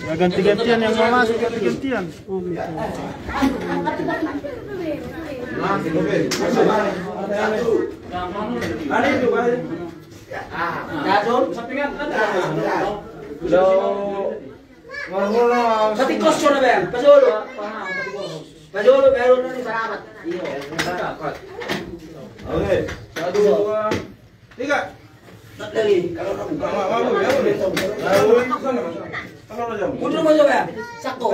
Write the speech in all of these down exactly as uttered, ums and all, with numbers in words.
Ya, ganti-gantian yang mau masuk, ganti-gantian. Patikos, coba, Bang. Pas dulu. Pas dulu, baru nanti sarapan. Iya. Oke. Satu, dua, tiga. Lagi. Kalau mau, mau, ya, boleh. Mundur, mau coba? Sako.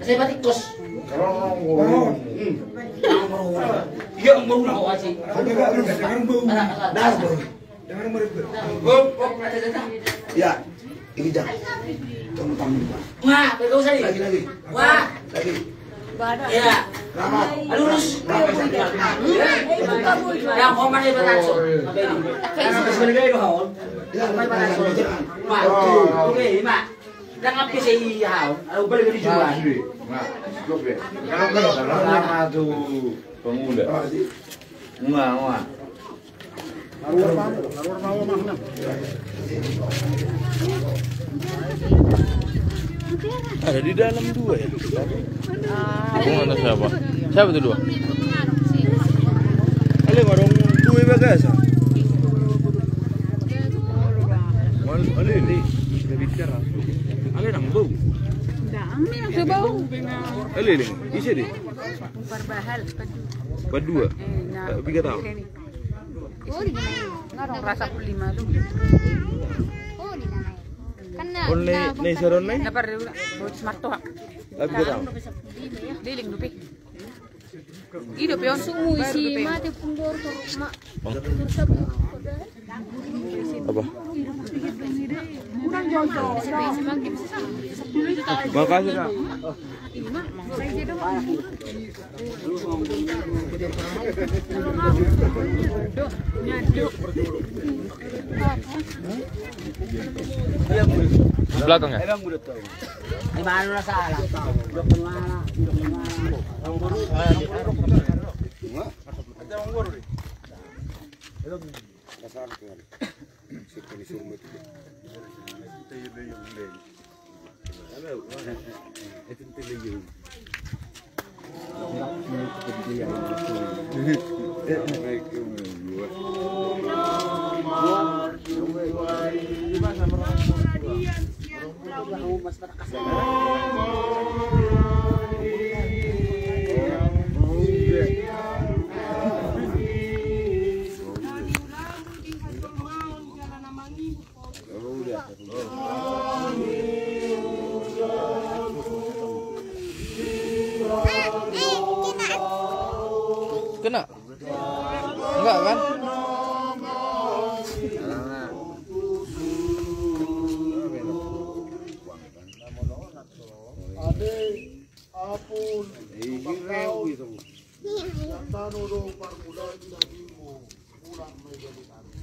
Saya patikos. Kalau mau, hmm. Iya, mau, mau, sih. Ada nggak, lu? Sekarang bau. Ada, ada. Das, bau. Hop, hop, ada, ada. Ya, ini dah. Tunggu, tunggu. Wah, bagus, lagi. Lagi, lagi. Wah. Lagi. Ya. Lama. Lurus. Lama, sakit. Ya, koma dia berlangsung. Apa ini? Kayak sebagai gaya doang. Ya, apa yang berlangsung? Lama. Oke, lima. Jangan P C I, ya. Aku balik ke jual. Nah, cukup ya. Kalau, kalau, kalau lama tuh pemula. Enggak, enggak. Ada di dalam dua ya? Hubungan siapa? Siapa tuh dua? Ale, warung dua ya, bagas. Ale, ale, ale, nang bau. Nang bau. Ale, ale, isi deh. Parbahal, padu. Padua. Eh, na, piga taon? Oh, di mana? Ngarong rasa pulima lu. Oh, di mana? Kan na, oh, na, na, saron na? Na par, bocah marto, ha. Piga taon? Deling dupe. Ido pe on. Sumu isi mate pundor tu ma. Bang. Apa? Makasih, Kak. Di belakang ya? Di mana salah? Kena? Enggak kan? Ade, apul, bakau, yang tano do parmulaan dagingmu, mulak ma i jadi kami.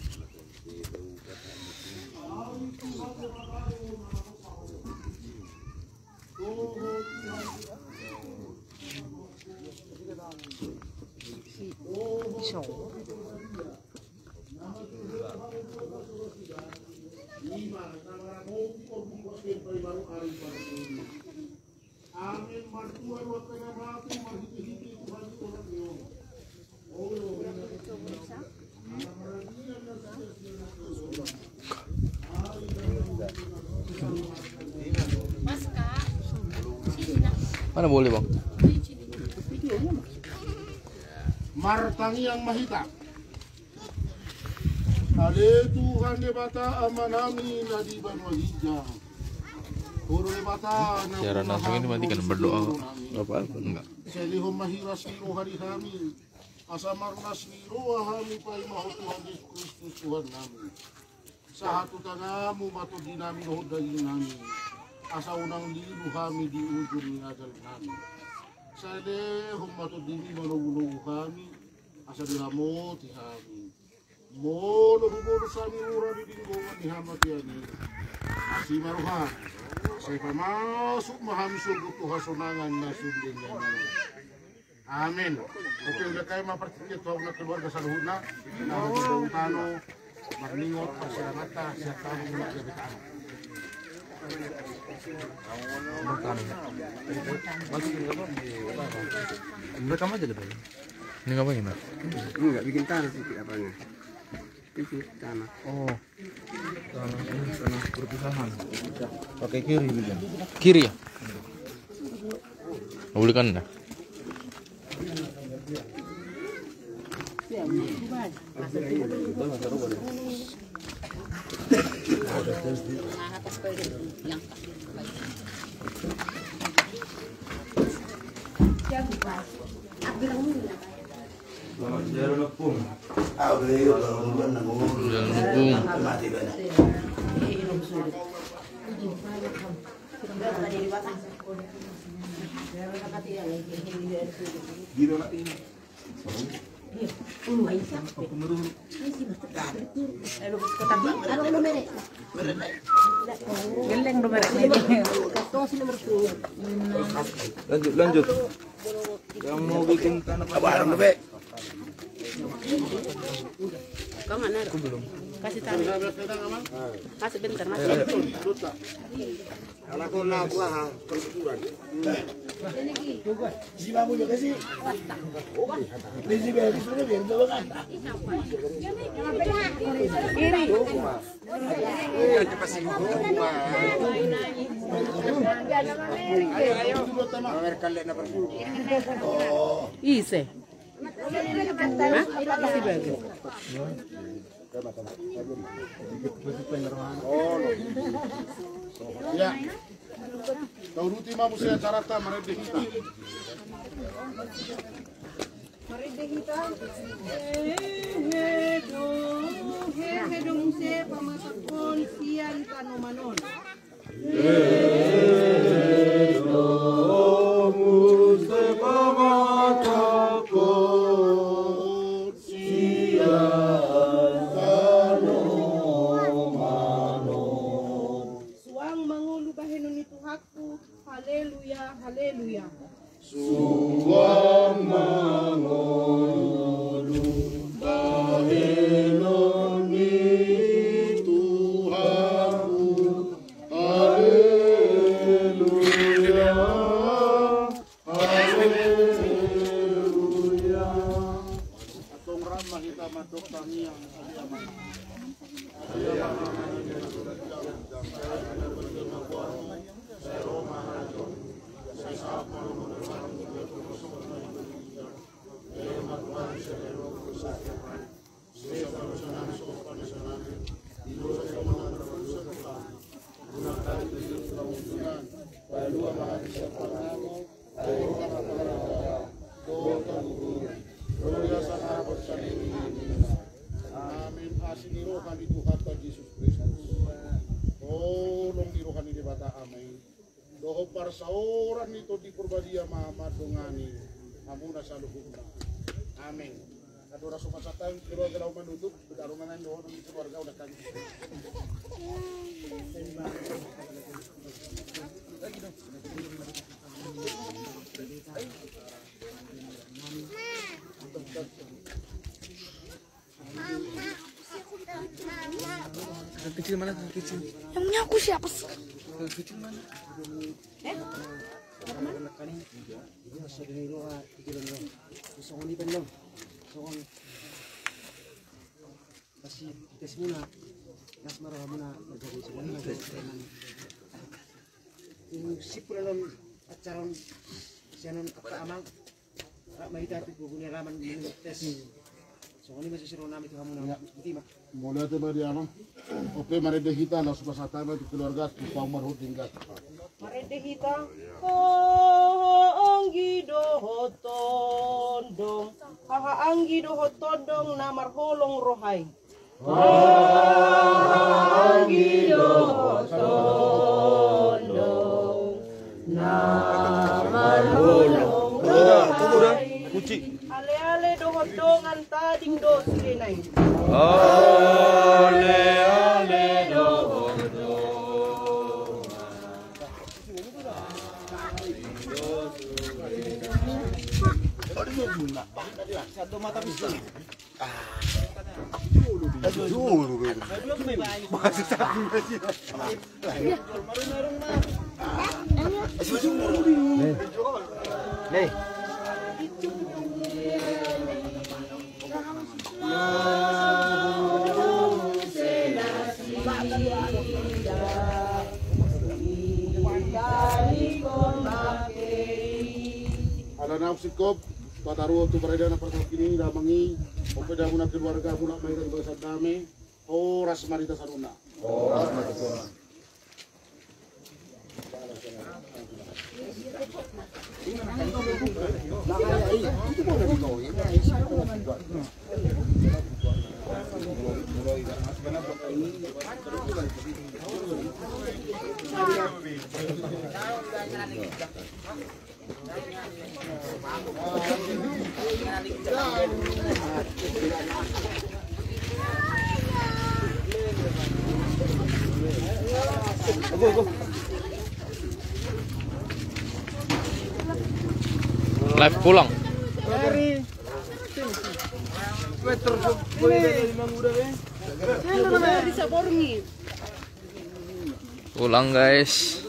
Ahu Tuhan Debata, Tuhan. Mana boleh, Bang? Martangiang ma hita. Ale Tuhan Debata Amanami na di banua ginjang. Ho do Debata na siaran langsung ini matikan, berdoa. Enggak apa-apa, enggak. Silehon ma hiras ni roha di hami. Asa marlas ni roha hami paima ho Tuhan Jesus Kristus Tuhannami. Sahat tu tanganmu ma tondinami dohot dagingnami. Asa unang lilu hami di ujung ni agalnami. Sai lehon ma tondimi manogunogu hami, asa diramoti hami. Molo hubolus hami ura di linggoman ni hamatean i, asi ma roham, sai pamasuk ma hami surgo tu hasonangan na sun denggan i. Amin. Oke, ulakan ma partingkian tu hamuna keluarga saluhutna. Na hujung tano marningot parsiramanta sian tano muna gabe tano. Rekam aja deh, Bang. Ini ngapain, Mas? Enggak, bikin tanah sedikit apanya. Sedikit tanah. Oh. Tanah, tanah perpisahan. Pakai kiri, bikin. Kiri ya? Boleh kan, dah? Lanjut, lanjut. Yang mau bikin tanah apa? Kau mana? Aku belum. Kasih tanah. Kasih bentar, masih. Ise. Hah? Ise bagus. Ya. Tauduti ma muse acaranta, marende hita. Marende hita. Hehe do, hehe do muse pamasakhon sian tanoman on. Suang mangolu bahenon ni Tuhanku, haleluya, haleluya. Suang mangolu bahenon ni Tuhanku, haleluya, haleluya. Antong ro ma hita mandok tangiang. Amin. Asi ni roha ni Tuhanta Jesus Kristus, holong ni roha ni Debata Ama i, dohot parsaoran ni Tondi Porbadia ma mandongani hamuna saluhutna. Amin. Andorang so pasahat hami keluarga laho manutup, baru mangan dohot keluarga udah kami. Yang kecil mana, yang kecil? Yang punya aku siapa sih? Yang kecil mana? Eh? Songon i pe, songon pasi tes muna, las ma rohamuna. Jadi songon i ma. Simpul on acara on sian on, amang. Rap ma hita tu gogo ni alaman minum tes. Songon i ma sisiro nami tu hamuna. Mauliate ma di amang. Oke, marende hita laos pasahat hami tu keluarga tu paung marhut dingga. Marende hita. Hahaanggi dohot tondong, hahaanggi dohot tondong na marholong roha i. Hahaanggi dohot tondong na marholong Kunci. Ale-ale dohot dongan tading do sudena i. Ale-ale dohot dongan. Ala naung singkop, pataruhon tu paradanan parsaoran i damang i, on pe damang na keluarga, mulak ma hita tu bagasan dame, horas ma di hita saluhutna. Live pulang. Pulang, guys.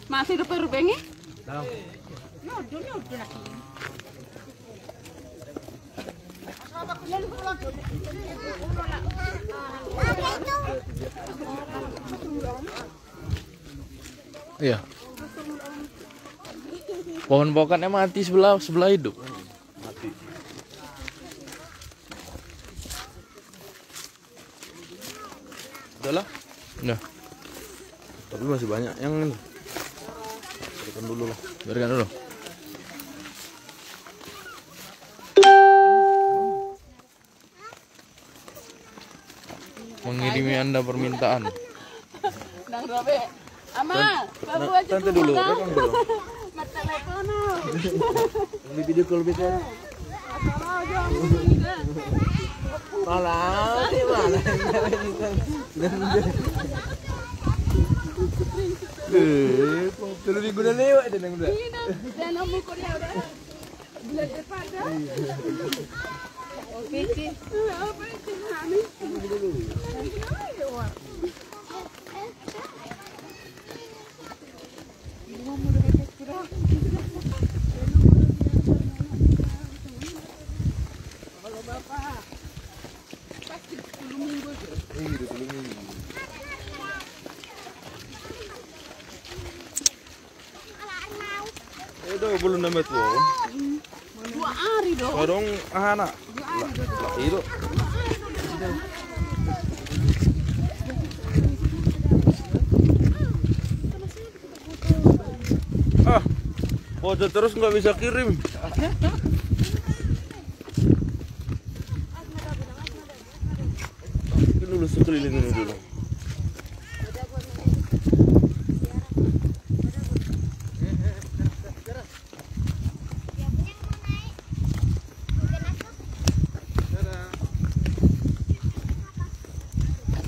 Masih ada perubahan? Iya. Pohon pokatnya mati sebelah, sebelah hidup. Mati. Udah lah. Udah. Tapi masih banyak yang ini. Biarkan dulu lah. Biarkan dulu. Mengirimi Anda permintaan. Nang robe. Ama, baru aja tante dulu, rekam dulu. Mata telepon. Di video call bisa. Malah, malah. Eh, tolu minggu na lewat, dan yang udah. Iya, dan kamu kok dia udah. Eh, do, belum nama tu. Dua hari do. Adong ahana. Dua hari do. Lah, itu. Ah, foto terus nggak bisa kirim. Ini dulu sekeliling ini dulu.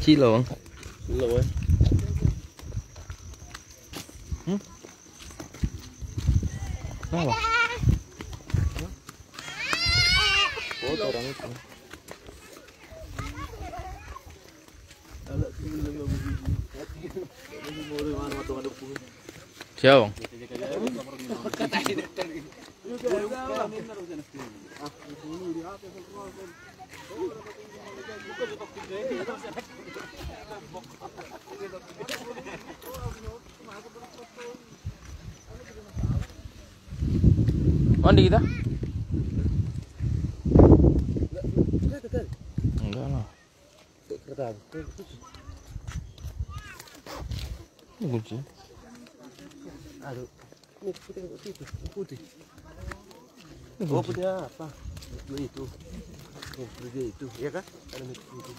Kecil loh, Bang. Kecil loh, Bang. Hmm? Kenapa? Oh, orang itu. Siapa, Bang? Mandi kita? Enggak lah. Ini kunci. Aduh. Ini putih, putih, putih. Ini kunci. Oh, putih apa? Itu, itu. Oh, putih itu, ya kan? Ada itu. Itu.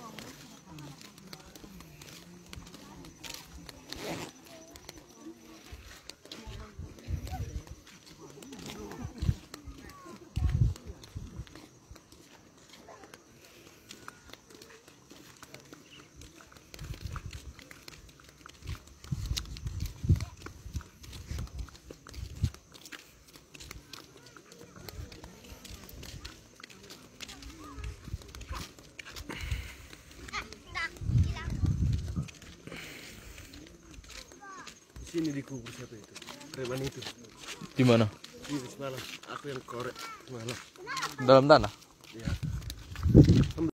Sini dikubur siapa itu? Preman itu. Di mana? Ini semalam. Aku yang korek semalam. Dalam tanah? Iya.